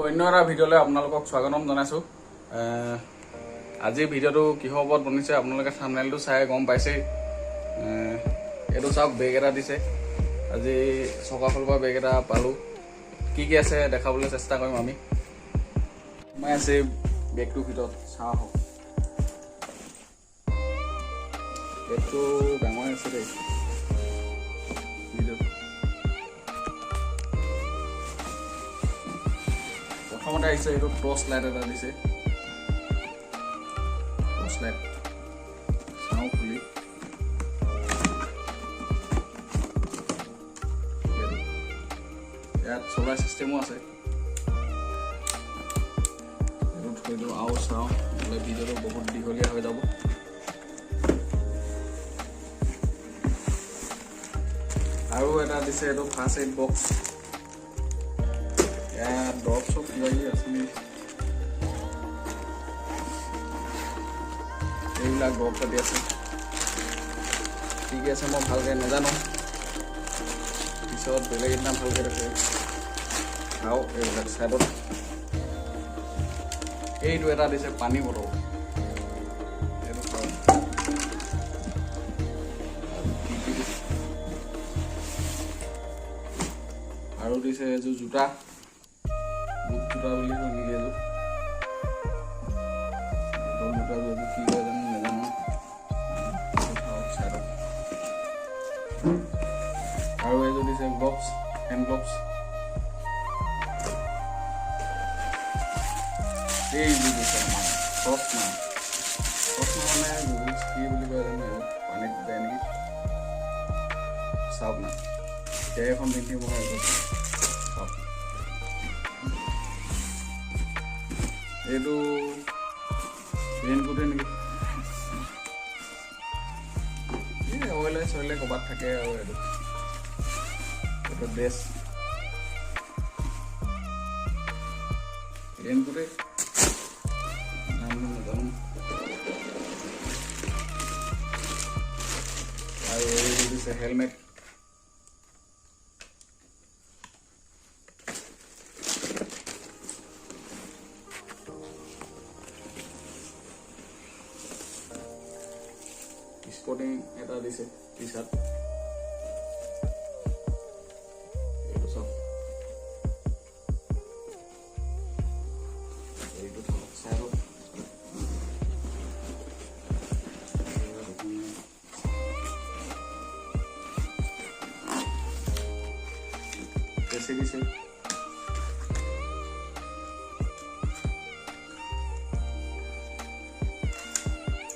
অন্য এটা ভিডিঅ'লৈ আপোনালোকক স্বাগতম জনাইছোঁ। আজিৰ ভিডিঅ'টো কিহৰ ওপৰত বনিছে আপোনালোকে থাম্বনেইলটো চাই গম পাইছেই। এইটো চাওক, বেগ এটা দিছে। আজি চকাফালৰ পৰা বেগ এটা পালোঁ। কি কি আছে দেখাবলৈ চেষ্টা কৰিম আমি। সোমাই আছে বেগটোৰ ভিতৰত, চাওঁ আহক। বেগটো ডাঙৰ আছে দেই। ভিডিঅ'টো প্ৰথমতে আহিছে, এইটো টৰ্চ লাইট এটা দিছে। টৰ্চ লাইট চাওঁ খুলি। এইটো। ইয়াত চ'লাৰ চিষ্টেমো আছে। এইটো থৈ দিওঁ আৰু চাওঁ, নহ'লে ভিডিঅ'টো বহুত দীঘলীয়া হৈ যাব। আৰু এটা দিছে, এইটো ফাৰ্ষ্ট এইড বক্স। ইয়াত দৰৱ চব কিবা কিবি আছে নেকি? এইবিলাক দৰৱ পাতি আছে। কি কি আছে মই ভালকৈ নাজানো, পিছত বেলেগ এদিনা ভালকৈ দেখুৱাম। আৰু এইবিলাক ছাইডত এইটো এটা দিছে, পানী বটল। এইটো খাওক। আৰু কি কি দিছে? আৰু দিছে এযোৰ জোতা, বুট জোতা বুলি কয় নেকি এযোৰ? দল জোতাযোৰ, এইটো কি কয় জানো, নাজানো। এইটো থাকক ছাইডত। আৰু এযোৰ দিছে গ্লভছ, হেণ্ড গ্লভছ। এইযোৰ দিছে আমাৰ চশমা। চশমা মানে গুগলছ কি বুলি কয় জানো, এইবোৰ পানীত যায় নেকি? চাওক না, এতিয়া এখন পিন্ধি মই এইটো চাওক। এইটো ৰেইনকোটে নেকি? এই অইলে চইলে ক'ৰবাত থাকে। আৰু এইটো ড্ৰেছ, ৰেইনকোটে, নামটো নাজানো। আৰু এইটো দিছে হেলমেট। স্পৰ্টিং এটা দিছে, টি চাৰ্ট। এইটো চাওক, এইটো থাকক চাইডত। কেঁচি দিছে।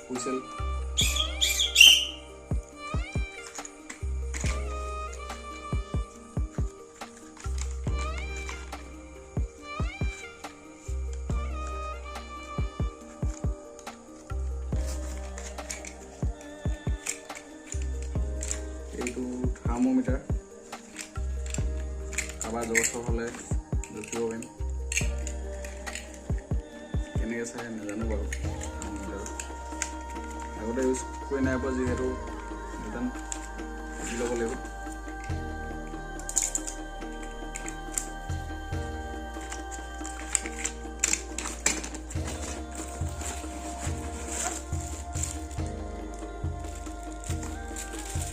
হুইচেল। এইটো থাৰ্মোমিটাৰ, কাৰোবাৰ জ্বৰ চৰ হ'লে জুখিব পাৰিম। কেনেকৈ চাই নাজানো বাৰু। থাৰ্মোমিটাৰ আগতে ইউজ কৰি নাই পোৱা যিহেতু, নাজানো, শিকি ল'ব লাগিব।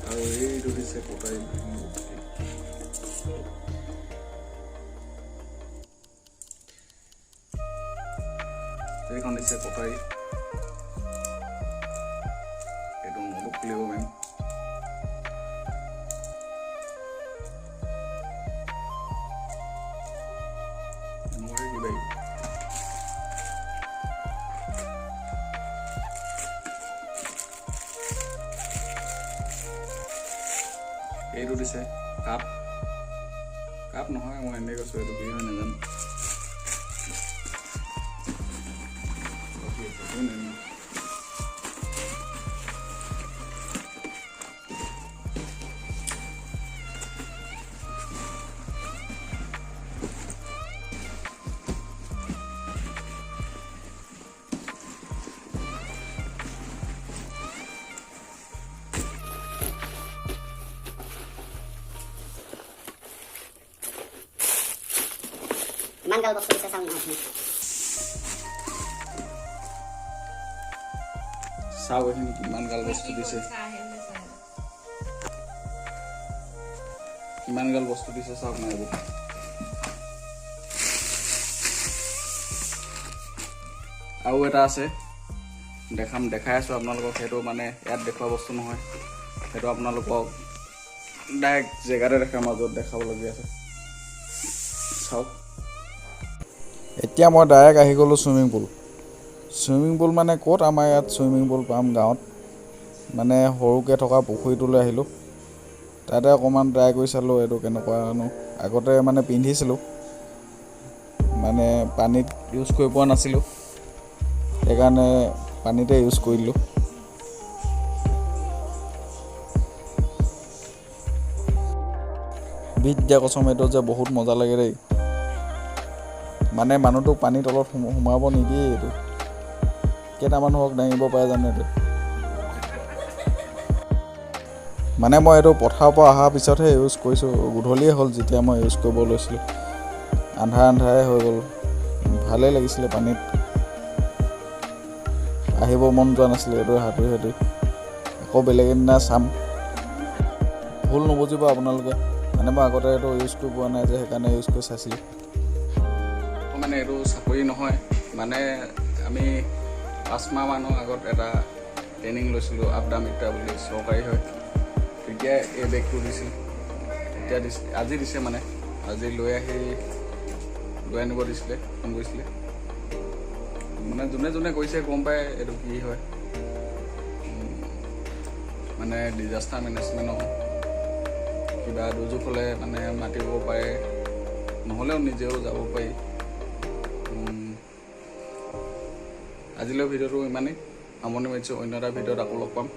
আৰু এইটো দিছে কটাৰী। এইখন দিছে কটাৰী। এইটো নটো খুলিব পাৰিম। এনেকুৱাই কিবা কিবি। এইটো দিছে কাপ। কাপ নহয়, মই এনেই কৈছোঁ, এইটো কি হয় নাজানো। কি আছে, একো নাজানো। ইমান গাল বস্তু দিছে, চাওক না আপুনি। চাওক, এইখিনি কিমান গাল বস্তু দিছে, কিমান গাল বস্তু দিছে চাওক না এইবোৰ। আৰু এটা আছে, দেখাম, দেখাই আছোঁ আপোনালোকক। সেইটো মানে ইয়াত দেখুওৱা বস্তু নহয়, সেইটো আপোনালোকক ডাইৰেক্ট জেগাতে দেখাম আৰু য'ত দেখাবলগীয়া আছে। চাওক, এতিয়া মই ডাইৰেক্ট আহি গ'লোঁ চুইমিং পুল। চুইমিং পুল মানে ক'ত আমাৰ ইয়াত চুইমিং পুল পাম গাঁৱত? মানে সৰুকৈ থকা পুখুৰীটোলৈ আহিলোঁ। তাতে অকণমান ট্ৰাই কৰি চালোঁ এইটো কেনেকুৱানো। আগতে মানে পিন্ধিছিলোঁ, মানে পানীত ইউজ কৰি পোৱা নাছিলোঁ, সেইকাৰণে পানীতে ইউজ কৰি দিলোঁ। বিদ্যা কচম, এইটো যে বহুত মজা লাগে দেই। মানে মানুহটোক পানীৰ তলত সোমাব নিদিয়ে। এইটো কেইটা মানুহক দাঙিব পাৰে জানো এইটো? মানে মই এইটো পথাৰৰ পৰা অহাৰ পিছতহে ইউজ কৰিছোঁ। গধূলিয়ে হ'ল যেতিয়া মই ইউজ কৰিব লৈছিলোঁ, আন্ধাৰ আন্ধাৰে হৈ গ'ল। ভালেই লাগিছিলে, পানীত আহিব মন যোৱা নাছিলে এইটো সাঁতুৰি সাঁতুৰি। আকৌ বেলেগ এদিনা চাম। ভুল নুবুজিব আপোনালোকে, মানে মই আগতে এইটো ইউজ কৰি পোৱা নাই যে, সেইকাৰণে ইউজ কৰি চাইছিলোঁ। মানে এইটো চাকৰি নহয়, মানে আমি 5 মাহ মানৰ আগত এটা ট্ৰেইনিং লৈছিলোঁ, আপদা মিত্ৰা বুলি, চৰকাৰী হয়। তেতিয়া এই বেগটো দিছিল। এতিয়া দিছে, আজি দিছে, মানে আজি লৈ আহি লৈ আনিব দিছিলে, ফোন কৰিছিলে। মানে যোনে যোনে কৰিছে গম পায় এইটো কি হয়। মানে ডিজাষ্টাৰ মেনেজমেণ্টৰ কিবা দুৰ্যোগ হ'লে মানে মাতিব পাৰে, নহ'লেও নিজেও যাব পাৰি। আজিলৈ ভিডিঅ'টো ইমানেই, সামৰণি মাৰিছোঁ। অন্য এটা ভিডিঅ'ত আকৌ লগ পাম।